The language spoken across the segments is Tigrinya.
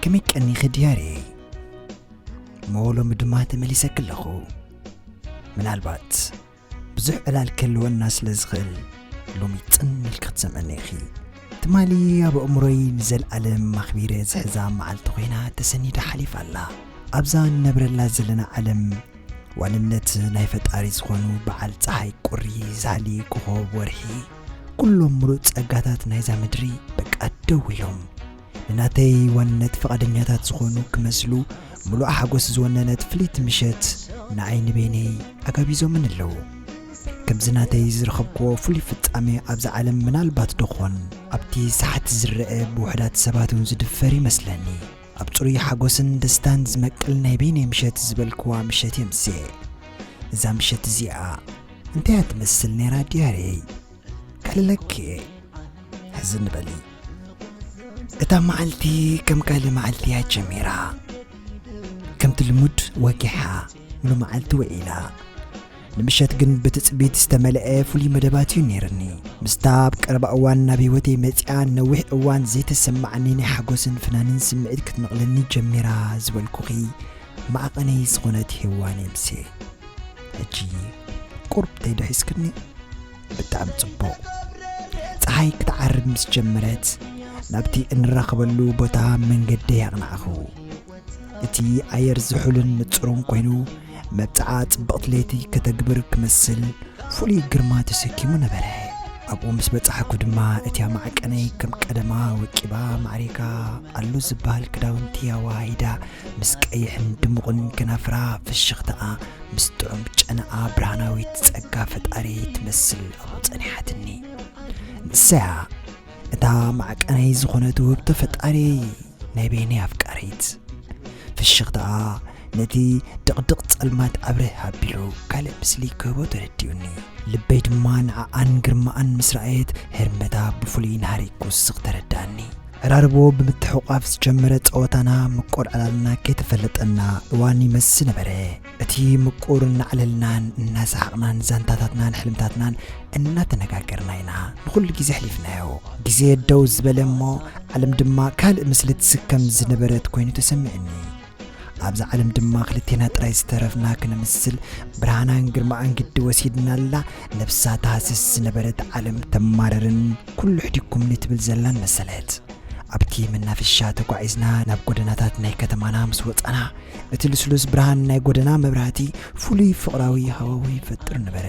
ከመይ ቀኒኺ ድያርየይ? እሞ ሎሚ ድማ ተመሊሰኪ ኣለኹ። ምናልባት ብዙሕ ዕላል ክህልወና ስለ ዝኽእል፣ ሎሚ ጽን ኢልኪ ክትሰምዕኒ ኢኺ። ትማሊ ኣብ ኣእምሮይ ንዘለኣለም ኣኽቢረ ዝሕዛ መዓልቲ ኮይና ተሰኒዳ ሓሊፋ ኣላ። ኣብዛ ንነብረላ ዘለና ዓለም፣ ዋንነት ናይ ፈጣሪ ዝኾኑ በዓል ጸሓይ ቁሪ፣ ዛሊ ኮኾብ ወርሒ፣ ኩሎም ምሉእ ጸጋታት ናይዛ ምድሪ በቃ ደው ኢሎም፣ ንናተይ ዋንነት ፍቓደኛታት ዝኾኑ ክመስሉ፣ ምሉእ ሓጎስ ዝወነነት ፍልይቲ ምሸት ንዓይ ንበይነይ ኣጋቢዞምን ኣለዉ። ከምዚ ናተይ ዝረኸብክዎ ፍሉይ ፍጻሜ ኣብዛ ዓለም ምናልባት ዶ ኾን ኣብቲ ሰሓት ዝረአ ብውሑዳት ሰባት እውን ዝድፈር ይመስለኒ። ኣብ ጽሩይ ሓጎስን ደስታን ዝመቅል ናይ በይነይ ምሸት ዝበልክዋ ምሸት የምስየ። እዛ ምሸት እዚኣ እንታይ እያ ትመስል ነይራ ድያርየይ? ከልለኪ እየ። ሕዝን በሊ። እታ መዓልቲ ከም ካልእ መዓልቲ እያ ጀሚራ። ከምቲ ልሙድ ወጊሓ፣ ሙሉ መዓልቲ ውዒላ። ንምሸት ግን ብትጽቢት ዝተመልአ ፍሉይ መደባት እዩ ነይርኒ። ምስታ ኣብ ቀረባ እዋን ናብ ህይወተይ መጺኣ ነዊሕ እዋን ዘይተሰማዓኒ ናይ ሓጎስን ፍናንን ስምዒት ክትነቕለኒ ጀሚራ ዝበልኩኺ መዓቐነይ ዝኾነት ሄዋን የምስየ። ሕጂ ቁሩብ ተይዶ ሒዝክኒ? ብጣዕሚ ጽቡቕ። ጸሓይ ክትዓርብ ምስ ጀመረት፣ ናብቲ እንራኸበሉ ቦታ መንገደይ ኣቕናዕኹ። እቲ ኣየር ዝሑልን ንጹርን ኮይኑ፣ መብጽዓ ጽብቕቲ ለይቲ ከተግብር ክመስል፣ ፍሉይ ግርማ ተሰኪሙ ነበረ። ኣብኡ ምስ በጻሕኩ ድማ፣ እቲያ መዓቀነይ ከም ቀደማ ወቂባ፣ ማዕሪጋ፣ ኣሉ ዝበሃል ክዳውንቲ ኣወሃሂዳ፣ ምስ ቀይሕን ድሙቕን ከናፍራ፣ ፍሽኽታኣ ምስ ጥዑም ጨናኣ፣ ብርሃናዊት ጸጋ ፈጣሪ ትመስል ኣብኡ ጸኒሓትኒ። ንሰያ እታ መዓቀነይ ዝኾነት ውህብቶ ፈጣሪ፣ ናይ በይነይ ኣፍቃሪት። ፍሽኽታኣ ነቲ ድቕድቕ ጸልማት ኣብርህ ኣቢሉ ካልእ ምስሊ ክህቦ ተረዲኡኒ። ልበይ ድማ ንዓኣን ግርማኣን ምስ ረኣየት፣ ህርመታ ብፍሉይ ናህሪ ክውስኽ ተረዳኣኒ። ዕራርቦ ብምትሕቑቓፍ ዝጀመረ ጸወታና፣ ምቁር ዕላልና ከይተፈለጠና እዋን ይመሲ ነበረ። እቲ ምቁር እናዕለልናን እናሰሓቕናን ዛንታታትናን ሕልምታትናን እናተነጋገርና ኢና ንኹሉ ግዜ ኣሕሊፍናዮ። ግዜ ደው ዝበለ እሞ፣ ዓለም ድማ ካልእ ምስሊ ትስከም ዝነበረት ኮይኑ ተሰሚዑኒ። ኣብዛ ዓለም ድማ ክልቴና ጥራይ ዝተረፍና ክንምስል፣ ብርሃናን ግርማኣን ግዲ ወሲድናላ፣ ነብሳ ትሃስስ ዝነበረት ዓለም ተማረርን ኩሉ ሕዲግኩምኒ ትብል ዘላን መሰለት። ኣብቲ መናፈሻ ተጓዒዝና ናብ ጎደናታት ናይ ከተማና ምስ ወጻና፣ እቲ ልስሉስ ብርሃን ናይ ጎደና መብራህቲ ፍሉይ ፍቕራዊ ሃዋህው ይፈጥር ነበረ።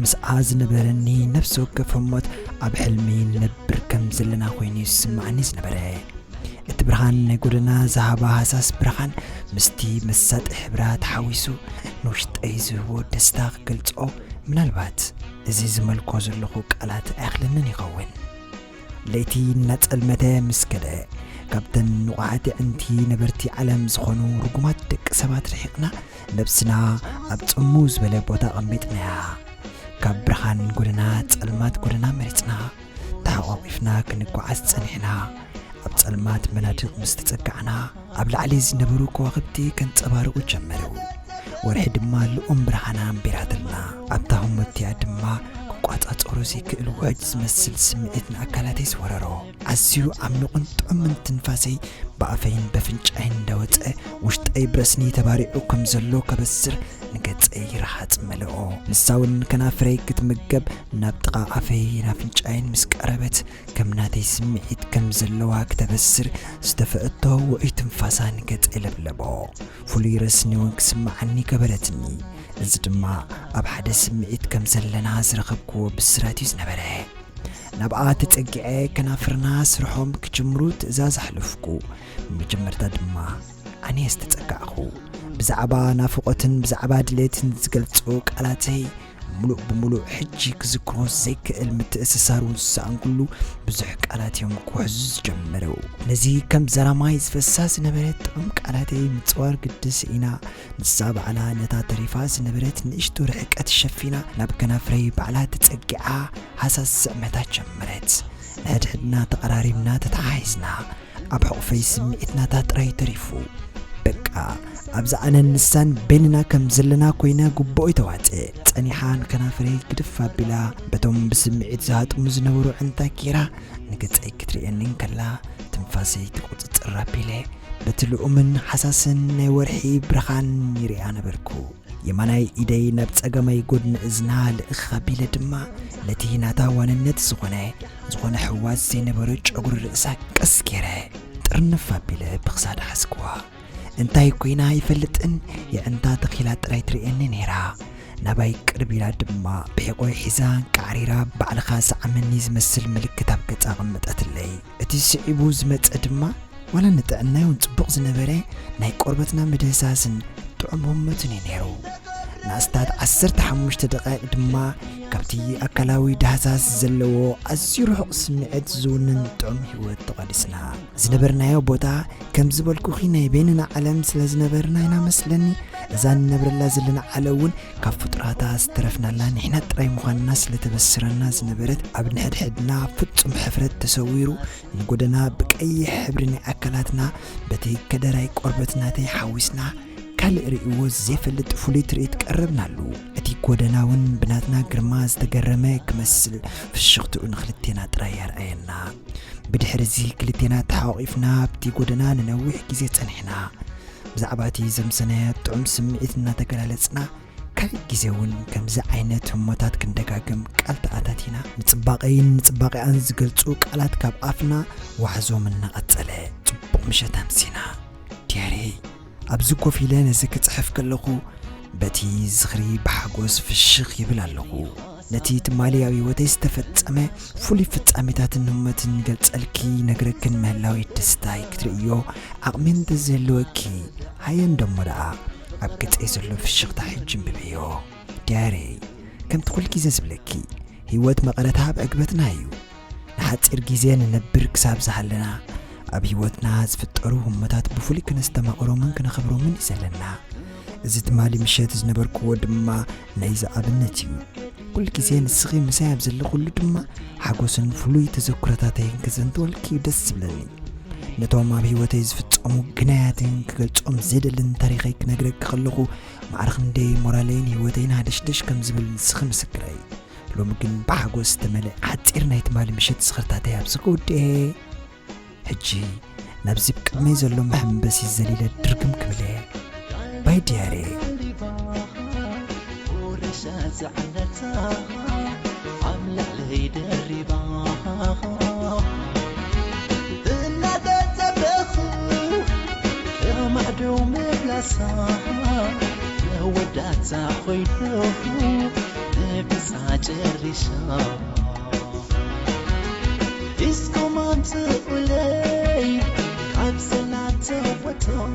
ምስኣ ዝነበረኒ ነፍሲ ወከፍ ህሞት ኣብ ሕልሚ ንነብር ከም ዘለና ኮይኑ ይስምዓኒ ዝነበረ። እቲ ብርሃን ናይ ጎደና ዝሃባ ሃሳስ ብርሃን ምስቲ መሳጢ ሕብራ ተሓዊሱ ንውሽጠይ ዝህቦ ደስታ ክገልጾ፣ ምናልባት እዚ ዝመልኮ ዘለኹ ቃላት ኣየኽለንን ይኸውን። ለይቲ እናጸልመተ ምስ ከደ፣ ካብተን ንቑሓት ኣዕንቲ ነበርቲ ዓለም ዝኾኑ ርጉማት ደቂ ሰባት ርሒቕና፣ ነብስና ኣብ ጽምው ዝበለ ቦታ ኣቐሚጥናያ። ካብ ብርሃን ጎደና ጸልማት ጎደና መሪጽና፣ ተሓቋቒፍና ክንጓዓዝ ጸኒሕና። ኣብ ጸልማት መናድቕ ምስ ተጸጋዕና፣ ኣብ ላዕሊ ዝነበሩ ከዋኽብቲ ከንጸባርቑ ጀመሩ። ወርሒ ድማ ልኡም ብርሃና ኣንቢራትልና። ኣብታ ህሞት እቲኣ ድማ ክቋጻጸሮ ዘይክእል ውሕጅ ዝመስል ስምዒት ንኣካላተይ ዝወረሮ። ኣዝዩ ዓሚቑን ጥዑምን ትንፋሰይ ብኣፈይን በፍንጫይን እንዳወጸ፣ ውሽጠይ ብረስኒ ተባሪዑ ከም ዘሎ ከበስር ንገጸይ ረሃጽ መለኦ። ንሳ እውን ከናፍረይ ክትምገብ ናብ ጥቓ ኣፈይን ኣፍንጫይን ምስ ቀረበት፣ ከም ናተይ ስምዒት ከም ዘለዋ ክተበስር ዝተፈአቶ ውዑይ ትንፋሳ ንገጸይ ለብለቦ። ፍሉይ ረስኒ እውን ክስምዓኒ ገበረትኒ። እዚ ድማ ኣብ ሓደ ስምዒት ከም ዘለና ዝረኸብክዎ ብስራት እዩ ዝነበረ። ናብኣ ተጸጊዐ ከናፍርና ስርሖም ክጅምሩ ትእዛዝ ኣሕለፍኩ። ብመጀመርታ ድማ ኣነ እየ ዝተጸጋዕኩ። ብዛዕባ ናፍቖትን ብዛዕባ ድሌትን ዝገልጹ ቃላተይ፣ ምሉእ ብምሉእ ሕጂ ክዝክሮ ዘይክእል ምትእስሳር እውን ዝሰኣንኩሉ ብዙሕ ቃላት እዮም ክውሕዙ ዝጀመሩ። ነዚ ከም ዘራማይ ዝፈሳ ዝነበረ ጥዑም ቃላተይ ምጽዋር ግዲ ስኢና፣ ንሳ ባዕላ ነታ ተሪፋ ዝነበረት ንእሽቶ ርሕቀት ሸፊና ናብ ከናፍረይ ባዕላ ተጸጊዓ ሃሳስ ስዕመታ ጀመረት። ንሕድሕድና ተቐራሪብና ተተሓሒዝና፣ ኣብ ሕቑፈይ ስምዒት ናታ ጥራይ ተሪፉ። በቃ፣ ኣብዛ ኣነን ንሳን በይንና ከም ዘለና ኮይና ጉቦኦይ ተዋጽእ። ጸኒሓ ንከናፍረይ ግድፍ ኣቢላ፣ በቶም ብስምዒት ዝሃጥሙ ዝነበሩ ኣዕንታ ጌራ ንገጸይ ክትርእየኒ እንከላ፣ ትንፋሰይ ትቁጽጽር ኣቢለ፣ በቲ ልኡምን ሓሳስን ናይ ወርሒ ብርሃን ይሪኣ ነበርኩ። የማናይ ኢደይ ናብ ጸጋማይ ጎድኒ እዝና ልእኽ ኣቢለ ድማ ነቲ ናታ ዋንነት ዝኾነ ዝኾነ ሕዋስ ዘይነበሮ ጨጉሪ ርእሳ ቀስ ገይረ ጥርንፍ ኣቢለ ብኽሳዳ ሓዝክዋ። እንታይ ኮይና ኣይፈልጥን፣ የዕንታ ተኺላ ጥራይ ትርእየኒ ነይራ። ናባይ ቅርብ ኢላ ድማ ብሕቖይ ሒዛ ቃዕሪራ ባዕልኻ ሰዓመኒ ዝመስል ምልክት ኣብ ገጻ ኣቐመጠትለይ። እቲ ስዒቡ ዝመጸ ድማ ዋላ ንጥዕና እውን ጽቡቕ ዝነበረ ናይ ቆርበትና ምድህሳስን ጥዑም ህሞትን እዩ ነይሩ። ንኣስታት ዓሰርተ ሓሙሽተ ደቃይቕ ድማ ካብቲ ኣካላዊ ዳህሳስ ዘለዎ ኣዝዩ ርሑቕ ስምዒት ዝውንን ጥዑም ህይወት ተቋዲስና። ዝነበርናዮ ቦታ ከም ዝበልኩኺ ናይ በይንና ዓለም ስለ ዝነበርና ኢና መስለኒ። እዛ ንነብረላ ዘለና ዓለም እውን ካብ ፍጡራታ ዝተረፍናላ ንሕና ጥራይ ምዃንና ስለ ተበስረና ዝነበረት ኣብ ንሕድሕድና ፍጹም ሕፍረት ተሰዊሩ ንጎደና ብቀይሕ ሕብሪ ናይ ኣካላትና በቲ ከደራይ ቆርበት ናተይ ሓዊስና ካልእ ርእይዎ ዘይፈልጥ ፍሉይ ትርኢት ቀረብናሉ። እቲ ጎደና እውን ብናትና ግርማ ዝተገረመ ክመስል ፍሽኽትኡ ንኽልቴና ጥራይ ኣርኣየና። ብድሕሪ እዚ ክልቴና ተሓቋቒፍና ኣብቲ ጎደና ንነዊሕ ግዜ ጸኒሕና። ብዛዕባ እቲ ዘምሰናዮ ጥዑም ስምዒት እናተገላለጽና ካልእ ግዜ እውን ከምዚ ዓይነት ህሞታት ክንደጋግም ቃል ተኣታቲና። ንጽባቐይን ንጽባቐኣን ዝገልጹ ቃላት ካብ ኣፍና ዋሕዞም እናቐጸለ ጽቡቕ ምሸት ኣምሲና። ዲያርየይ ኣብዚ ኮፍ ኢለ ነዚ ክጽሕፍ ከለኹ በቲ ዝኽሪ ብሓጎስ ፍሽኽ ይብል ኣለኹ። ነቲ ትማሊ ኣብ ህይወተይ ዝተፈጸመ ፍሉይ ፍጻሜታትን ህሞትን ገልጸልኪ ነግረክን ምህላወይ ደስታይ ክትርእዮ ዓቕሚ እንተዝህልወኪ ሃየ እንደሞ ደኣ ኣብ ገጸይ ዘሎ ፍሽኽታ ሕጂ እንብብዮ። ዲያርየይ ከምቲ ኩሉ ግዜ ዝብለኪ ህይወት መቐረታ ኣብ ዕግበትና እዩ። ንሓጺር ግዜ ንነብር ክሳብ ዝሃለና ኣብ ህይወትና ዝፍጠሩ ህሞታት ብፍሉይ ክነስተማቕሮምን ክነኸብሮምን እዩ ዘለና። እዚ ትማሊ ምሸት ዝነበርክዎ ድማ ናይዚ ኣብነት እዩ። ኩሉ ግዜ ንስኺ ምሳይ ኣብ ዘለኹሉ ድማ ሓጎስን ፍሉይ ተዘክሮታተይን ክዘንትወልኪ እዩ ደስ ዝብለኒ። ነቶም ኣብ ህይወተይ ዝፍጸሙ ግናያትን ክገልጾም ዘይደልን ታሪኸይ ክነግረኪ ከለኹ ማዕረ ክንደይ ሞራለይን ህይወተይን ሃደሽደሽ ከም ዝብል ንስኺ ምስክረይ። ሎሚ ግን ብሓጎስ ዝተመልአ ሓጺር ናይ ትማሊ ምሸት ዝኽርታተይ ኣብዚ ክውድኤ። ሕጂ ናብዚ ብቅድመይ ዘሎ መሐንበሲ ዘሊለ ድርግም ክብል እየ። ባይ ዲያርየይ። ቁርሻ ዝዓይነታ ኣብ ልዕለይ ደሪባ እናተጸበኹ ከማዕዶ ምብላሳ መወዳእታ ኮይኑኹ ንብሳ ጨሪሻ ዲስኮ ማምጽኡለይ ካብ ሰላተ ወቶም